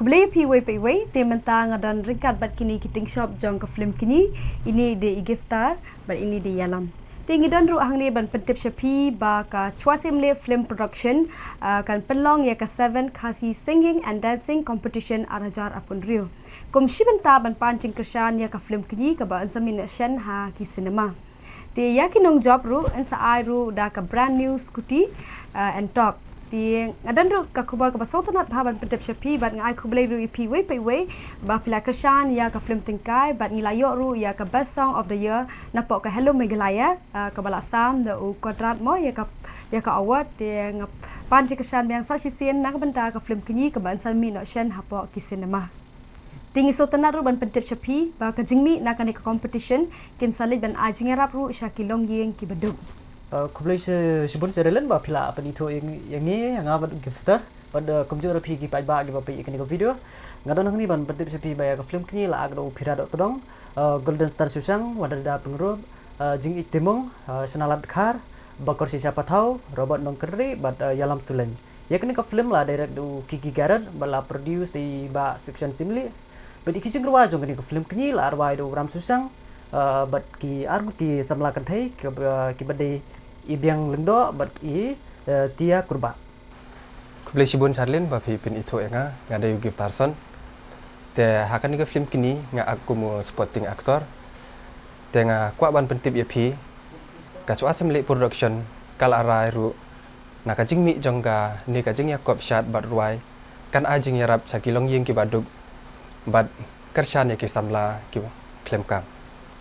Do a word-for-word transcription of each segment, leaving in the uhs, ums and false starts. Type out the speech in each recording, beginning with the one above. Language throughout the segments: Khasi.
Khublei phi wei pa wei, te mynta nga don ryngkat bad kine ki tyngshop jong ka film kñi, ini de i Giftar bad ini de i Yalam. Te ngi don ruh hangne ban pyntip sha phi ba ka Chwa Syiemlieh Film Production, ah, kan pynlong ïa ka Seven Khasi Singing and Dancing Competition ar hajar arphew hynriew. Kum shi bynta ban pan jingkyrshan ïa ka film kñi kaba yn sa mih noh shen ha ki cinema. Te ïa ki nongjop ruh yn sa ai ruh da ka brand new scooty, ah, Ntorq. Te nga don ruh ka khubor kaba sngewtynnat bha ban pyntip sha phi bad nga ai khublei ruh ïa phi wei pa wei ba phi la kyrshan ïa ka film tyngkai bad ngi la ïoh ruh ïa ka Best Song of the Year napoh ka Hello Meghalaya, ah, kaba la sam da u Conrad mo ïa ka, ïa ka award. Te nga pan jingkyrshan biang sa shisien na ka bynta ka film kñi kaba yn sa mih noh shen hapoh ki cinema. Te ngi sngewtynnat ruh ban pyntip sha phi ba ka jingmih na kane ka competition kin sa leit ban ai jingïarap ruh sha ki longïing kiba duk. Uh, khublei shi-, shibun Sherilyn ba phi la pynithuh ïa ngi, ïa nga bad u Giftar bad, uh, kumjuh ruh phi ki paidbah kiba peit ïa kane ka video. Nga don hangne ban pyntip sha phi ba ïa ka film kñi la act da u Phira Dohtdong, uh, Golden Star Sushang, Wadada Pyngrope, uh, Jingïeit Timung, uh, Shanalad Dkhar, Bakor Shisha Pathaw, Robert Nongkynrih bad, uh, Yalam Sulein. Ïa kane ka film la direct da u Kiki Garrett bad la produce da i Bah Sukshan Syiemlieh. Bad ïa ki jingrwai jong kane ka film kñi la rwai da u Ram Sushang, uh, bad ki arngut ki samla kynthei kiba, kiba dei i Biang Lyngdoh bad i, uh, Tia Kurbah. Khublei shibun Sherilyn ba phi pynithuh ïa nga, nga dei u Giftarson. Te ha kane ka film kñi nga act kum u supporting actor. Te nga kwah ban pyntip ïa phi, ka Chwa Syiemlieh Production ka la rai ruh na ka jingmih jong kane ka jingïakop shad bad rwai kan ai jingïarap sha ki longïing kiba duk bad kyrshan ïa ki samla kiba khlem kam.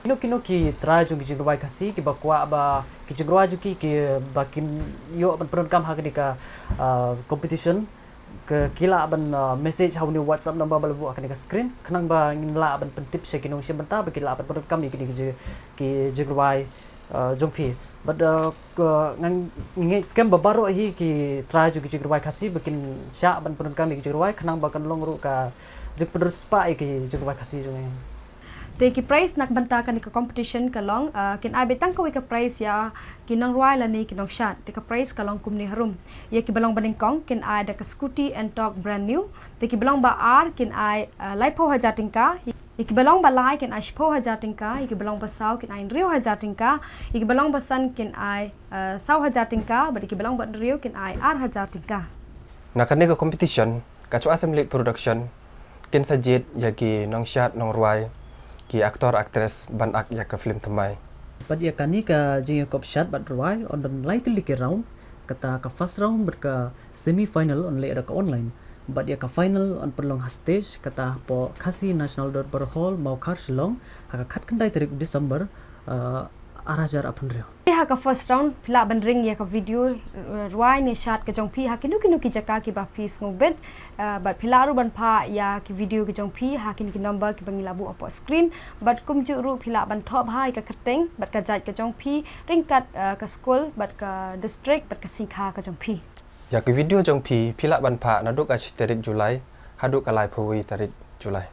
Kino kino ki trai jong ki jingrwai Khasi kiba kwah ba ki jingrwai jong ki kiba kin ïoh ban pyndonkam ha kane ka, ah, competition, ki lah ban, ah, message ha une u WhatsApp number ba la buh ha kane ka screen khnang ba ngin lah ban pyntip sha ki nongshim bynta ba ki lah ban pyndonkam ïa kine ki ji-, ki jingrwai, ah, jong phi. Bad, ah, ka, nga ngeit skhem ba baroh hi ki trai jong ki jingrwai Khasi ba kin shah ban pyndonkam ïa ki jingrwai khnang ba kan long ruh ka jingpynriewspah ïa ki jingrwai Khasi jong ngi. Te ki prize na ka bynta kane ka competition ka long, ah, kin ai beit tang kawei ka prize ïa ki nongrwai lane ki nongshad. Te ka prize ka long kumne harum. Ïa kiba long banyngkong kin ai da ka scooty Ntorq brand new. Te kiba long ba ar kin ai, ah, laiphew hajar tyngka. Ïa kiba long ba lai kin ai shiphew hajar tyngka. Ïa kiba long ba saw kin ai hynriew hajar tyngka. Ïa kiba long ba san kin ai, ah, saw hajar tyngka. Bad ïa kiba long ba hynriew kin ai ar hajar tyngka. Na kane ka competition, ka Chwa Syiemlieh Production kin sa jied ïa ki nongshad nongrwai, ki actor actress ban act ïa ka film thymmai. Bad ïa kane ka jingïakop shad bad rwai yn don lai tylli ki round, kata ka first round bad ka semi final yn leh da ka online. Bad ïa ka final yn pynlong ha stage kata hapoh Khasi National Dorbar Hall, Mawkhar, Shillong, ha ka khatkhyndai tarik December, ah, ar hajar arphew hynriew. Te ha ka first round phi lah ban ring ïa ka video, eh, rwai ne shad ka jong phi ha kino kino ki jaka kiba phi sngewbit, eh, bad phi lah ruh ban phah ïa ki video ki jong phi ha kine ki number kiba ngi la buh hapoh screen, bad kumjuh ruh phi lah ban thoh bha ïa ka kyrteng bad ka jait ka jong phi ryngkat, eh, ka skul bad ka district bad ka syngkha ka jong phi. Ïa ki video jong phi phi lah ban phah naduh ka shi tarik July haduh ka laiphew wei tarik July.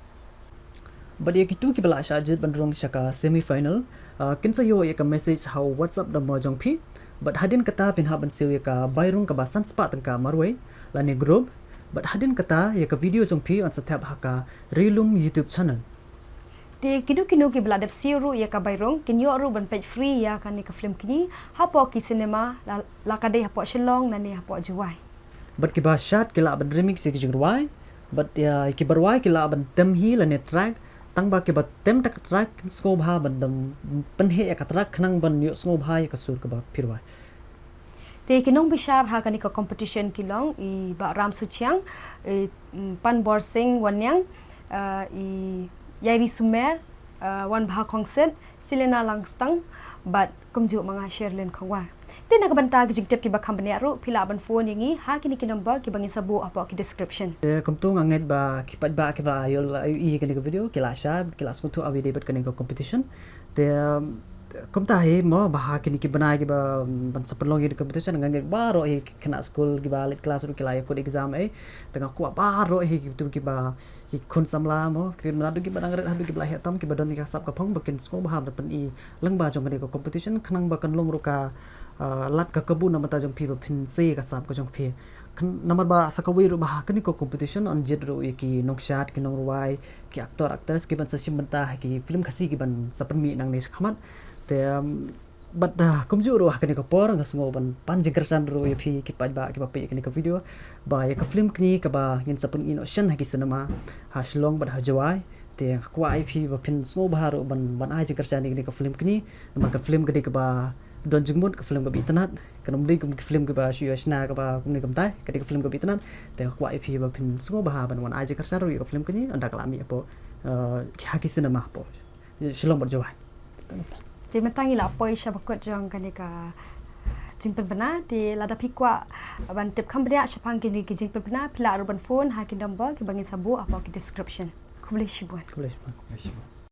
Bad ïa kito kiba la shah jied ban rung sha ka semi final, ah, kin sa ïoh ïa ka message ha u WhatsApp number jong phi. Bad hadien kata phin hap ban siew ïa ka bai rung kaba san spah tyngka marwei lane group. Bad hadien kata ïa ka video jong phi yn sa thep ha ka Ri Lum YouTube channel. Te kino kino kiba la dep siew ruh ïa ka bai rung kin ïoh ruh ban peit free ïa kane ka film kñi hapoh ki cinema la, la ka dei hapoh Shillong lane hapoh Jowai. Bad kiba shad ki lah ban remix ïa ki jingrwai. Bad ïa kiba rwai ki lah ban tem hi lane track. Tang ba kiba tem da ka track kin sngewbha ban dang pynheh ïa ka track khnang ban ïoh sngewbha ïa ka sur kaba phi rwai. Te ki nongbishar ha kane ka competition ki long i Bah Ram Suchiang, i, mm, Panbor Singh Wanniang, eh, i Yairi Sumer, eh, Wanbha Khongsit, Selena Langstang, bad kumjuh ma nga Sherlyn Khongwar. Te na ka bynta ki jingtip kiba kham bniah ruh phi lah ban phone ïa ngi ha kine ki number kiba ngin sa buh hapoh ki description. Te kumta nga ngeit ba ki paidbah kiba ïoh, ïohi ïa kane ka video ki lah shai, ki lah sngewthuh ha kaba ïadei bad kane ka competition. Te, um, kumta hi mo ba ha kine ki bnai kiba, um, ban sa pynlong ïa kane ka competition nga ngeit baroh hi ki khynnah skul kiba leit klas ruh ki la ïakut exam eh. Te nga kwah baroh hi kito kiba ki khun samla mo, ki naduh kiba dang rit haduh kiba la heh tam kiba don ïa ka sap ka phong ba kin sngewbha ban pyni lyngba jong kane ka competition khnang ba kan long ruh ka, ah, lad ka kabu na bynta jong phi ba phin sei ïa ka sap ka jong phi. Namar ba sa kawei ruh ba ha kane ka competition yn jied ruh ïa ki nongshad, ki nongrwai, ki actor, actress kiban sa shim bynta ha ki film Khasi kiban sa pynmih nangne shakhmat. Te bad kumjuh ruh ha kane ka por nga sngew ban pan jingkyrshan ruh ïa phi ki paidbah kiba peit ïa kane ka video ba ïa ka film kñi kaba ngin sa pyni noh shen ha ki cinema ha Shillong bad ha Jowai. Te nga kwah ïa phi ba phin sngewbha ruh ban, ban ai jingkyrshan ïa kane ka film kñi namar ka film ka dei kaba don jingmut, ka film kaba itynnad, kan ym dei kum ki film kiba shu ïa shna kaba kumne kumtai. Ka dei ka film kaba itynnad. Te nga kwah ïa phi ba phin sngewbha ban wan ai jingkyrshan ruh ïa ka film kñi ynda ka la mih hapoh ha ki cinema hapoh Shillong bad Jowai. Te mynta ngi la poi sha bakut jong kane ka jingpynbna. Te lada phi kwah ban tip kham bniah shaphang kine ki jingpynbna, phi lah ruh ban phone ha ki number kiba ngin sa buh hapoh ki description. Khublei shibun. Khublei shibun.